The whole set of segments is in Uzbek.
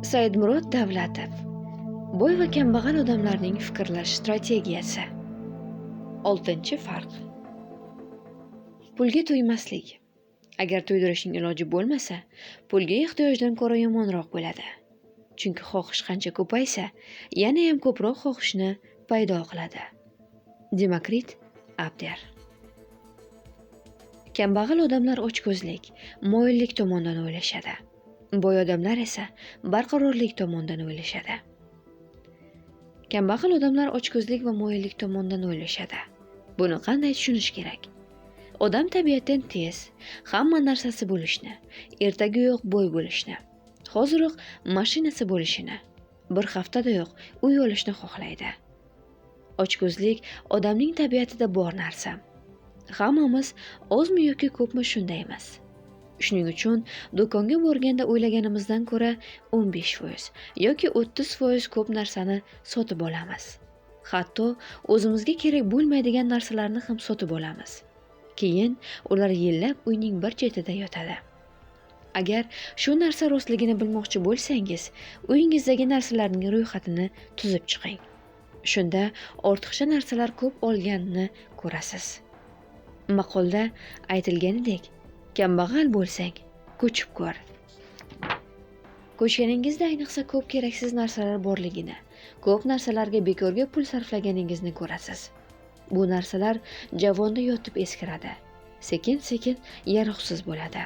Saidmurod Davlatov. Boy va kambag'al odamlarning fikrlash strategiyasi. 6-farq. Pulga to'ymaslik. Agar to'ydirishning iloji bo'lmasa, pulga ehtiyojdan ko'ra yomonroq bo'ladi. Chunki xohish qancha ko'paysa, yana ham ko'proq xohishni paydo qiladi. Demokrit Abder. Kambag'al odamlar ochko'zlik, moyillik tomondan o'ylashadi. Boy odamlar esa barqarorlik tomondan o'ylashadi. Kambag'al odamlar ochko'zlik va moyillik tomondan o'ylashadi. Buni qanday tushunish kerak? Odam tabiatdan tez, hamma narsasi bo'lishni, ertagayoq boy bo'lishni, hoziroq mashinasi bo'lishini, bir haftadayoq uy olishni xohlaydi. Ochko'zlik odamning tabiatida bor narsa. Hammamiz ozmi yoki ko'pmi shundaymiz. Shuning uchun do'konga borganda o'ylaganimizdan ko'ra 15% yoki 30% ko'p narsani sotib olamiz. Hatto o'zimizga kerak bo'lmaydigan narsalarni ham sotib olamiz. Keyin ular yillab uyning bir chetida yotadi. Agar shu narsa rostligini bilmoqchi bo'lsangiz, uyingizdagi narsalarning ro'yxatini tuzib chiqing. Shunda ortiqcha narsalar ko'p olganini ko'rasiz. Maqolda aytilganidek, kambag'al bo'lsang, ko'chib ko'r. Ko'chganingizda ayniqsa ko'p keraksiz narsalar borligini, ko'p narsalarga bekorga pul sarflaganingizni ko'rasiz. Bu narsalar javonda yotib eskiradi, sekin-sekin yaroqsiz bo'ladi.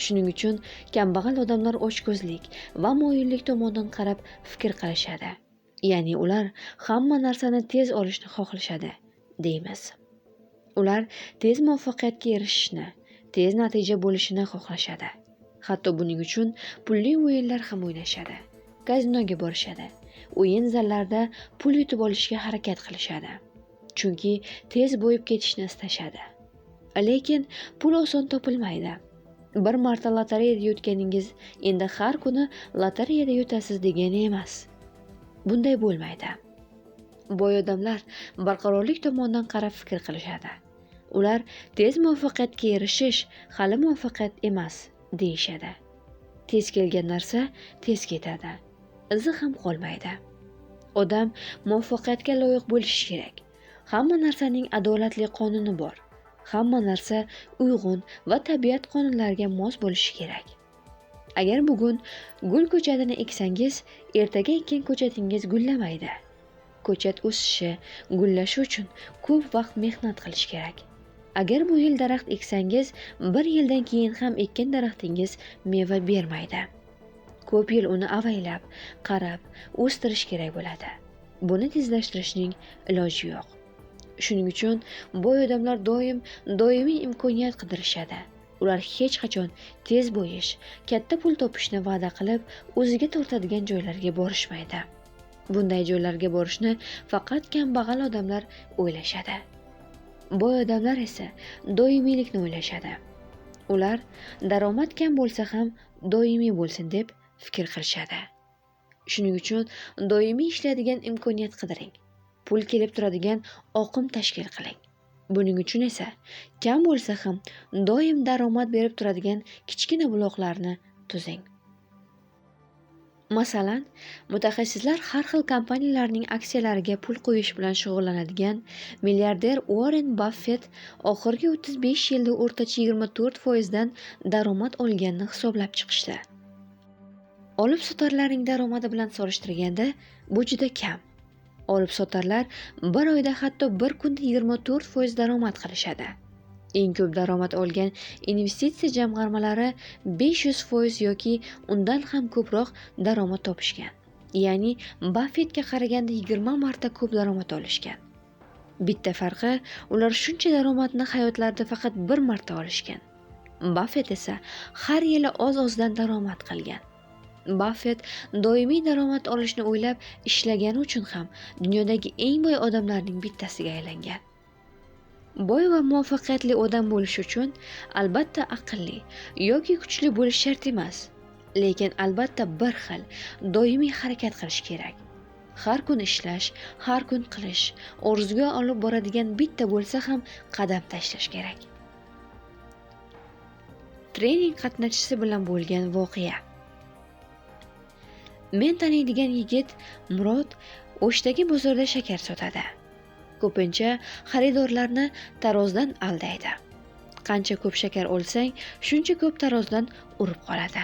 Shuning uchun kambag'al odamlar ochko'zlik va moyillik tomondan qarab fikr qilishadi. Ya'ni ular hamma narsani tez olishni xohlashadi, deymiz. Ular tez muvaffaqiyatga erishishni, tez natija bo'lishini xohlashadi. Hatto buning uchun pulli o'yinlar ham o'ynashadi, kazinoga borishadi, o'yin zallarida pul yutib olishga harakat qilishadi. Chunki tez boyib ketishni istashadi. Lekin pul oson topilmaydi. Bir marta lotereyada yutganingiz endi har kuni lotereyada yutasiz degani emas. Bunday bo'lmaydi. Boy odamlar barqarorlik tomondan qarab fikr qilishadi. Ular tez muvaffaqiyatga erishish hali muvaffaqiyat emas deyishadi. Tez kelgan narsa tez ketadi. Izi ham qolmaydi. Odam muvaffaqiyatga loyiq bo'lishi kerak. Hamma narsaning adolatli qonuni bor. Hamma narsa uyg'un va tabiat qonunlariga mos bo'lishi kerak. Agar bugun gul ko'chatini eksangiz, ertaga ekkan ko'chatingiz gullamaydi. Ko'chat o'sishi, gullashi uchun ko'p vaqt mehnat qilish kerak. Agar bu yil daraxt eksangiz, bir yildan keyin ham ekkan daraxtingiz meva bermaydi. Ko'p yil uni avaylab, qarab, o'stirish kerak bo'ladi. Buni tezlashtirishning iloji yo'q. Shuning uchun boy odamlar doim doimiy imkoniyat qidirishadi. Ular hech qachon tez boyish, katta pul topishni va'da qilib, o'ziga tortadigan joylarga borishmaydi. Bunday joylarga borishni faqat kambag'al odamlar o'ylashadi. Boy odamlar esa doimiylikni o'ylashadi. Ular daromad kam bo'lsa ham doimiy bo'lsin deb fikr qilishadi. Shuning uchun doimiy ishlaydigan imkoniyat qidiring. Pul kelib turadigan oqim tashkil qiling. Buning uchun esa kam bo'lsa ham doim daromad berib turadigan kichkina buloqlarni tuzing. Masalan, mutaxassislar har xil kompaniyalarning aksiyalariga pul qo'yish bilan shug'ullanadigan milliarder Uorren Baffet oxirgi 35 yilda o'rtacha 24% dan daromad olganini hisoblab chiqishdi. Olib sotarlarning daromadi bilan solishtirganda bu juda kam. Olib sotarlar bir oyda hatto bir kunda 24% daromad qilishadi. Eng ko'p daromad olgan investitsiya jamg'armalari 500% yoki undan ham ko'proq daromad topishgan. Ya'ni Baffetga qaraganda 20 marta ko'p daromad olishgan. Bitta farqi, ular shuncha daromadni hayotlarida faqat bir marta olishgan. Baffet esa har yili oz-ozdan daromad qilgan. Baffet doimiy daromad olishni o'ylab ishlagani uchun ham dunyodagi eng boy odamlarning bittasiga aylangan. Boy va muvaffaqiyatli odam bo'lish uchun albatta aqlli yoki kuchli bo'lish shart emas, lekin albatta bir xil doimiy harakat qilish kerak. Har kun ishlash, har kun qilish, orzuga olib boradigan bitta bo'lsa ham qadam tashlash kerak. Trening qatnashchisi bilan bo'lgan voqea. Men taniydigan yigit Murod O'shdagi bozorda shakar sotadi. Ko'pincha xaridorlarni tarozdan aldaydi. Qancha ko'p shakar olsang, shuncha ko'p tarozdan urib qoladi.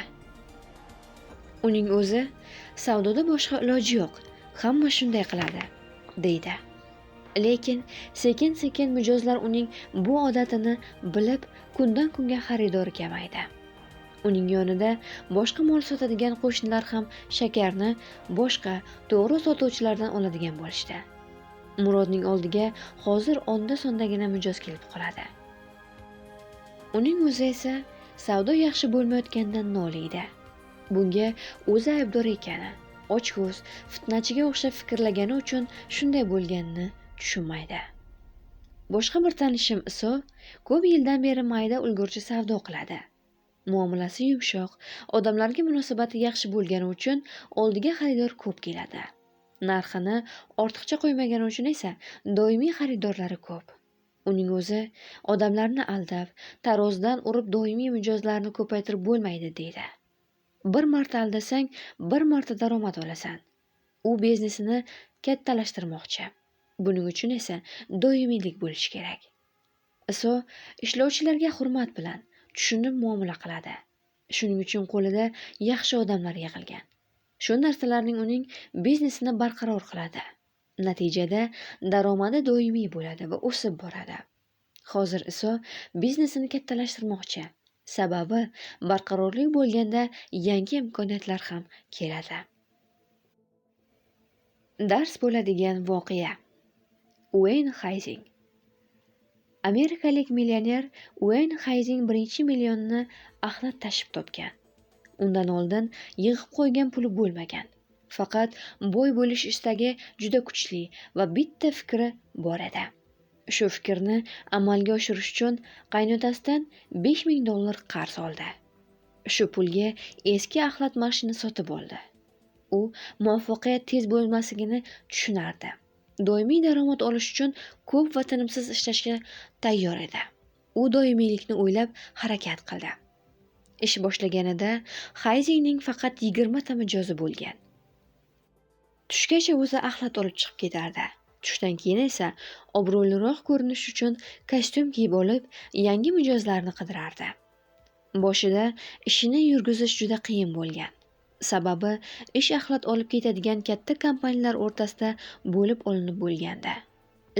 Uning o'zi savdoda boshqa iloji yo'q, hamma shunday qiladi, deydi. Lekin sekin-sekin mijozlar uning bu odatini bilib, kundan kunga xaridori kamaydi. Uning yonida boshqa mol sotadigan qo'shnilar ham shakarni boshqa to'g'ri sotuvchilardan oladigan bo'lishdi. Murodning oldiga hozir onda-sondagina mijoz kelib qoladi. Uning o'zi esa savdo yaxshi bo'lmayotganidan noliydi. Bunga o'zi aybdor ekani, ochko'z, fitnachiga o'xshab fikrlagani uchun shunday bo'lganini tushunmaydi. Boshqa bir tanishim Iso ko'p yildan beri mayda ulgurji savdo qiladi. Muomalasi yumshoq, odamlarga munosabati yaxshi bo'lgani uchun oldiga xaridor ko'p keladi. Narxini ortiqcha qo'ymagani uchun esa doimiy xaridorlari ko'p. Uning o'zi odamlarni aldab, tarozdan urib doimiy mijozlarni ko'paytirib bo'lmaydi, deydi. Bir marta aldasang, bir marta daromad olasan. U biznesini kattalashtirmoqchi. Buning uchun esa doimiylik bo'lishi kerak. Iso ishlovchilarga hurmat bilan tushunib muomala qiladi. Shuning uchun qo'lida yaxshi odamlar yig'ilgan. Shu narsalarning uning biznesini barqaror qiladi. Natijada daromadi doimiy bo'ladi va o'sib boradi. Hozir Iso biznesini kattalashtirmoqchi. Sababi barqarorlik bo'lganda yangi imkoniyatlar ham keladi. Dars bo'ladigan voqea. Ueyn Hayzing. Amerikalik millioner Ueyn Hayzing birinchi millionni axlat tashib topgan. Undan oldin yig'ib qo'ygan puli bo'lmagan. Faqat boy bo'lish istagi juda kuchli va bitta fikri bor edi. Shu fikrni amalga oshirish uchun qaynotasidan $5000 qarz oldi. Shu pulga eski axlat mashina sotib oldi. U muvaffaqiyat tez bo'lmasligini tushunardi. Doimiy daromad olish uchun ko'p va tinimsiz ishlashga tayyor edi. U doimiylikni o'ylab harakat qildi. Ish boshlaganida Hayzingning faqat 20 ta mijozi bo'lgan. Tushgacha o'zi axlat olib chiqib ketardi. Tushdan keyin esa obro'liroq ko'rinish uchun kostyum kiyib olib, yangi mijozlarni qidirardi. Boshida ishini yurgizish juda qiyin bo'lgan. Sababi ish axlat olib ketadigan katta kompaniyalar o'rtasida bo'lib olinib bo'lgandi.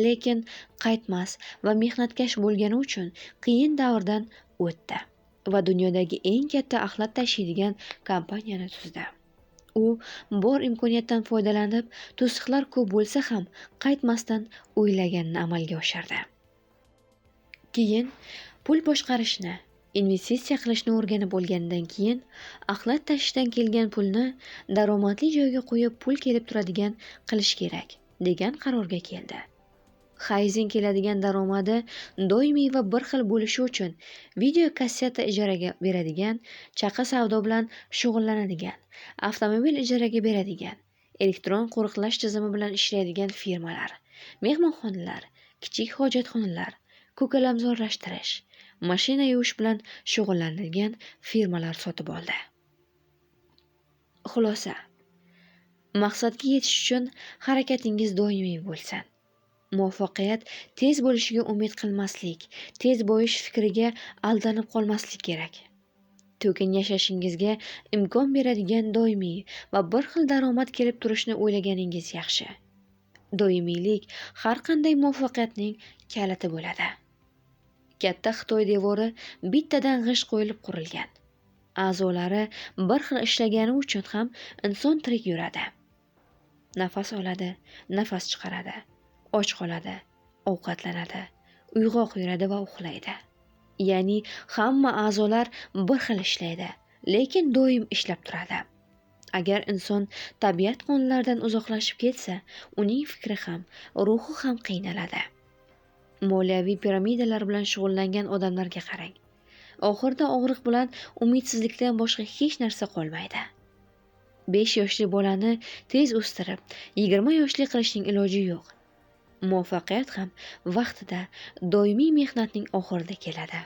Lekin qaytmas va mehnatkash bo'lgani uchun qiyin davrdan o'tdi va dunyodagi eng katta axlat tashiydigan kompaniyani tuzdi. U bor imkoniyatdan foydalanib, to'siqlar ko'p bo'lsa ham qaytmasdan o'ylaganini amalga oshirdi. Keyin pul boshqarishni, investitsiya qilishni o'rganib bo'lgandan keyin axlat tashishdan kelgan pulni daromadli joyga qo'yib pul kelib turadigan qilish kerak degan qarorga keldi. Hayzing keladigan daromadi doimiy va bir xil bo'lishi uchun video kasseta ijaraga beradigan, chaqa savdo bilan shug'ullanadigan, avtomobil ijaraga beradigan, elektron qo'riqlash tizimi bilan ishlaydigan firmalar, mehmonxonalar, kichik hojatxonalar, ko'kalamzorlashtirish, mashina yuvish bilan shug'ullanadigan firmalar sotib oldi. Xulosa: maqsadga yetish uchun harakatingiz doimiy bo'lsin. Muvaffaqiyat tez bo'lishiga umid qilmaslik, tez boyish fikriga aldanib qolmaslik kerak. To'kin yashashingizga imkon beradigan doimiy va bir xil daromad kelib turishini o'ylaganingiz yaxshi. Doimiylik har qanday muvaffaqiyatning kaliti bo'ladi. Katta Xitoy devori bittadan g'isht qo'yilib qurilgan. A'zolari bir xil ishlagani uchun ham inson tirik yuradi. Nafas oladi, nafas chiqaradi, och qoladi, ovqatlanadi, uyg'oq yuradi va uxlaydi. Ya'ni hamma a'zolar bir xil ishlaydi, lekin doim ishlab turadi. Agar inson tabiat qonunlaridan uzoqlashib ketsa, uning fikri ham, ruhi ham qiynaladi. Moliyaviy piramidalar bilan shug'ullangan odamlarga qarang. Oxirida og'riq bilan umidsizlikdan boshqa hech narsa qolmaydi. 5 yoshli bolani tez o'stirib, 20 yoshli qilishning iloji yo'q. Muvaffaqiyat ham vaqtida, doimiy mehnatning oxirida keladi.